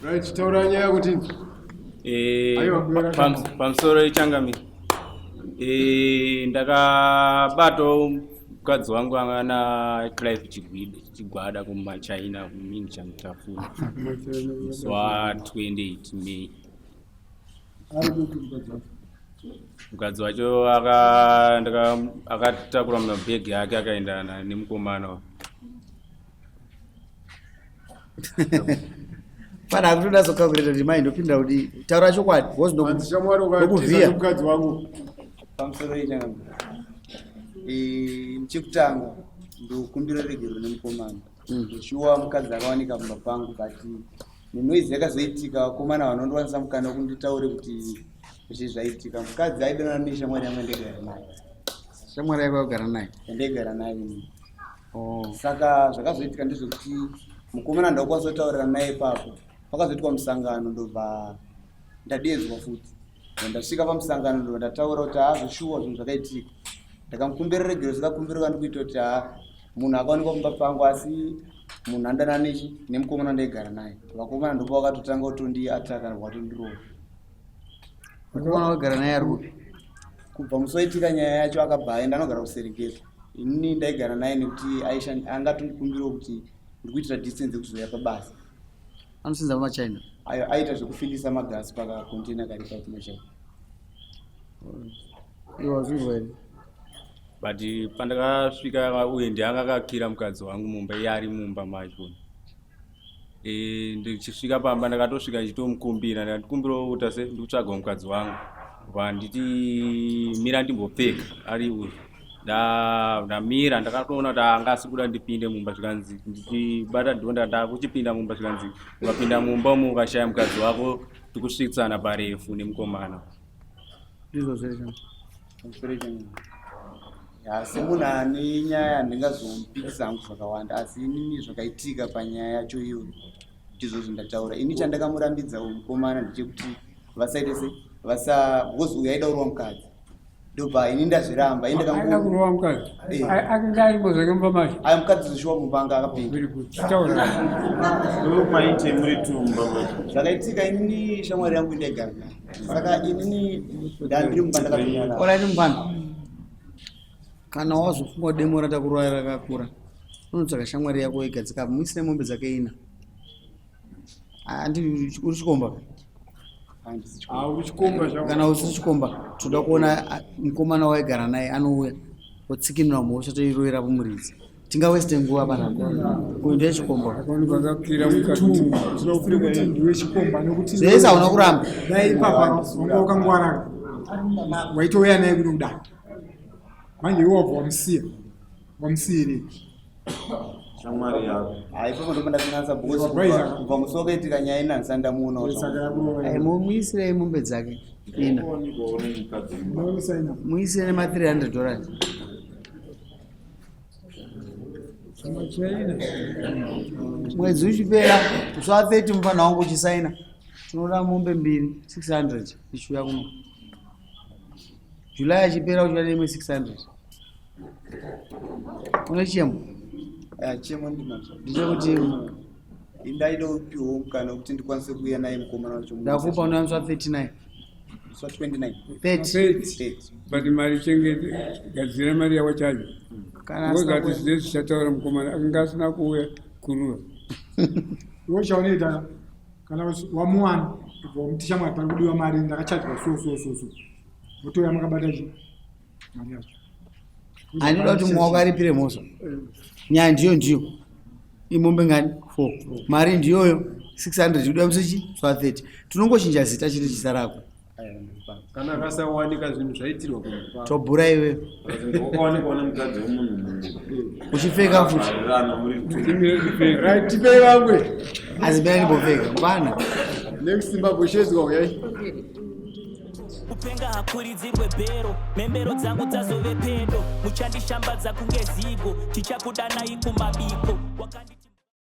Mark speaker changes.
Speaker 1: Right, taura nyaya kuti
Speaker 2: Eh,
Speaker 1: Aiwa,
Speaker 2: pa- pamusoro ichangamire. Eh, ndakabatawo mukadzi wangu anga na Clive Chigwida Chigwada kumachina kumini chamutafuna musi wa 28 May.
Speaker 1: Ari kupi mukadzi wacho?
Speaker 2: Mukadzi wacho akatakura mabhegi ake akaenda nemukomana.
Speaker 3: Pana akutoda sokakureta kuti mai ndopinda kuti taura chokwadi because
Speaker 1: Hanzi shamwari ukatiza
Speaker 3: ndokuvhiya.
Speaker 1: nemukadzi wangu.
Speaker 4: Pamusoro ichangamire. Chekutanga ndokumbira regero nemukomana. Shuwa mukadzi akawanika pamba pangu, but nenoise yakazoitika, vakomana vanondiwanisa mukana wekunditaure kuti zvi zvaitika. Mukadzi aidanana neshamwari yangu yandaigara naye.
Speaker 3: Shamwari yako yakugara naye?
Speaker 4: Yandaigara naye inini.
Speaker 3: Oh.
Speaker 4: Saka zvakazoitika ndezvekuti mukomana ndakukwanisa kutaurira naye ipapo. Pakazoitwa musangano, ndobva ndadedzwa futi. Ndasvika pamusangano, ndobva ndataura kuti haa, zveshuwa zvinhu zvakaitika. Ndakamukumbira regero, sakakumbira ndikuita kuti haa, munhu akawanikwa kumba pangu, asi munhu andana nechi nemukomana ndaigara naye. Vakomana ndopa vakatotanga kutondiataka, vatondirova.
Speaker 3: Mukomana wakagara naye ari kupi?
Speaker 4: Kubva musi waitika nyaya yacho akabva aenda, anogara kuSerengeti. Inini ndaigara naye nekuti angatondikumbirawo kuti ndikuitira distance yekuzouya pabasa.
Speaker 3: Anosenza pamachina?
Speaker 4: Ayo, aita zvekufilisa magasi pakakontena kari pakumachina.
Speaker 3: Iwe wazvinzwa here?
Speaker 2: But pandakasvika uye ndianga akakira mukadzi wangu mumba, iye ari mumba macho. Ndichisvika pamba ndakatosvika ndichitomukumbira, ndikatikumbirawo kuti ase ndikutsvaga mukadzi wangu, vanditi mira ndimbopfeka ari uyu. Ndamira, ndakatoona kuti anga asi kuda ndipinde mumba, zvikanzi ndichibata dhonda ndakuchipinda mumba, zvikanzi ukapinda mumba umu ukashaya mukadzi wako tikusvitsana parefu nemukomana.
Speaker 3: Ndizvo zvese.
Speaker 4: Ya, semunhu ane nyaya handingazomupikisa hangu zvakawanda, asi inini zvakaitika panyaya yacho iyoyo ndizvo zvandataura. Ini chandakamurambidza uyu mukomana ndechekuti vasaite se vasa, because uyu aida kurova mukadzi, ndobva ini ndazviramba. Ini
Speaker 1: Aida
Speaker 4: ndakango
Speaker 1: kurova mukadzi?
Speaker 4: Eh.
Speaker 1: Akanga arimo zvake mumba macho?
Speaker 4: Ayo, mukadzi zvishuwa mumba anga akapinda.
Speaker 1: Very good, chitaura.
Speaker 5: Maite muri tumba macho.
Speaker 4: Zvakaitika, inini shamwari yangu ndaigara naye, saka inini ndandiri mumba ndakatonyarara.
Speaker 3: Alright mufana, kana wazofunga demo ratakurova rakakura, unotsvaka shamwari yako igadzika, muisire mombe dzake ina. Handi uri chikomba?
Speaker 4: Handisi.
Speaker 1: Ah, uri chikomba zvako.
Speaker 3: Kana usiri chikomba, toda kuona mukomana waigara naye anouya otsikinura mhosva, toirovera kumuridzi. Tingaweste nguva panapa, uyu ndiye chikomba.
Speaker 1: Akaonekwa akakira mukadzi.
Speaker 6: Kuti ndiwe chikomba nekuti
Speaker 3: Zvese hauna kuramba.
Speaker 6: Dai ipapa wanga wakangwara, waitouya naye kuno kudai. Manje iwe wabva wamusiya, wamusiyirei?
Speaker 5: Shamwari yako.
Speaker 4: Hai, ipapo ndopa ndakanatsa because
Speaker 6: Wabaiza.
Speaker 4: kubva musi wakaitika nyaya ina handisati ndamuonawo
Speaker 6: Saka
Speaker 4: zvangu.
Speaker 6: yakurova.
Speaker 3: Ai, muisirei mombe dzake ina.
Speaker 5: Wakaonekwawo nemukadzi mumba.
Speaker 6: Unosaina.
Speaker 3: Muisire nema $300.
Speaker 1: Machina.
Speaker 3: Mwedzi uchipera musi wa 30, mufana wangu uchisaina, tinoda mombe mbiri 600 ichiuya kuno. July achipera uchiuya neimwe 600. Une chiyemo?
Speaker 4: Eh, chemo ndinacho.
Speaker 3: Ndechekuti
Speaker 4: Indaida kupiwawo mukana wekuti ndikwanise kuuya naye mukomana wacho.
Speaker 3: Ndakupa, unoya musi wa 39.
Speaker 4: Musi wa 29?
Speaker 3: 30.
Speaker 4: 30.
Speaker 1: But mari chengete, gadzira mari yako chacho.
Speaker 3: Kana asina
Speaker 1: Ngozati
Speaker 3: kuuya.
Speaker 1: zvine zvichataura mukomana akanga asina kuuya kurura.
Speaker 6: Iwe chaunoita, kana wamuwana, ubva wamuti, "Shamwari, pari kudiwa mari, ndakachajwa so so so so." Wotouya makabata chi mari yacho.
Speaker 3: Handinoda kuti mumwe wako aripire mhosva. Nyaya ndiyo ndiyo, imombe ngani? 4. Mari ndiyoyo 600 uda musi chi wa 30. Tinongochinja zita chete, chisa rako.
Speaker 7: Kana akasawanika, zvinhu zvaitirwa kumba.
Speaker 3: Tobhura iwewe.
Speaker 5: Wakaonekwa nemukadzi wemunhu mumwe.
Speaker 3: Uchipfeka futi.
Speaker 5: Arirana muri tu.
Speaker 1: Right, tipei vamwe.
Speaker 3: Asi mira ndimbopfeka mfana.
Speaker 1: Next Zimbabwe shedzwa, uyai.
Speaker 8: Kupenga hakuridzirwe bhero, mhembero dzangu dzazove pedo, muchandishambadza kunge zigo, tichakudanai kumabiko. Wakandi